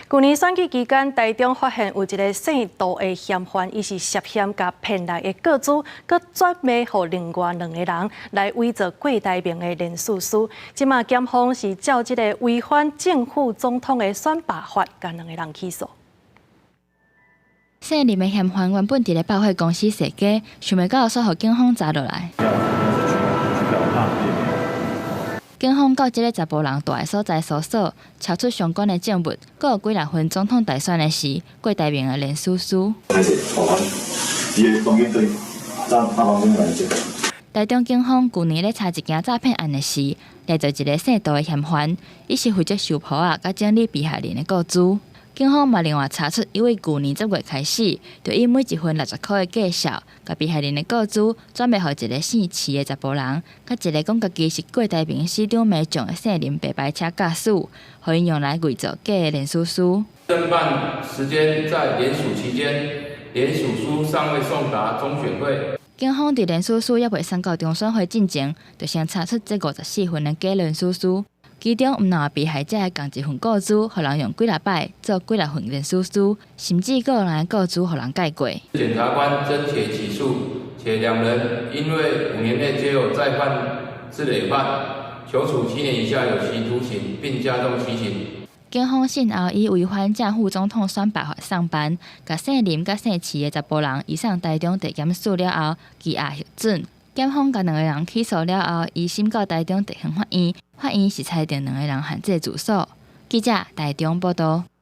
舊年選舉期間，台中發現有一个姓杜的嫌犯，伊是涉嫌共騙來的告知，閣轉賣予另外兩个人來偽造郭台銘的連署書。這馬檢方是照這个違反正副總統的選罷法，共兩个人起訴。姓林的嫌犯原本佇咧百貨公司踅街，想袂到煞予警方查落來。警方到這个查埔人蹛的所在搜索，查出相關的證物，閣有幾若份總統大選的時，郭台銘的連署書。伊的房間對，咱房間來借。台中警方舊年咧查一件詐騙案的時，掠著一个姓杜的嫌犯，伊是負責收簿仔佮整理被害人的個資。警方嘛另外查出，伊對舊年10月開始，就以每一份60箍的價數，共被害人的個資轉賣予一个姓徐的查埔人，佮一个講家己是郭台銘死忠名將的姓林白牌車駕駛，予𪜶用來偽造假的連署書。偵辦時間在聯署期間，聯署書尚未送達中選會。警方佇連署書猶未送到中選會進前，就先查出這54份的假連署書。其中毋但被害者的仝一份個資，予人用幾若擺做幾若份連署書，甚至閣有人的個資予人改過。檢察官偵結起訴，且兩人因為5年內皆有再犯之累犯，求處7年以下有期徒刑，並加重其刑。警方訊後以違反正副總統選罷法送辦，共姓林佮姓徐的查埔人移送台中地檢署了後，羈押核准。檢方共兩个人起訴了後，移審到台中地方法院，法院是裁定兩个人限制住所。記者台中報道。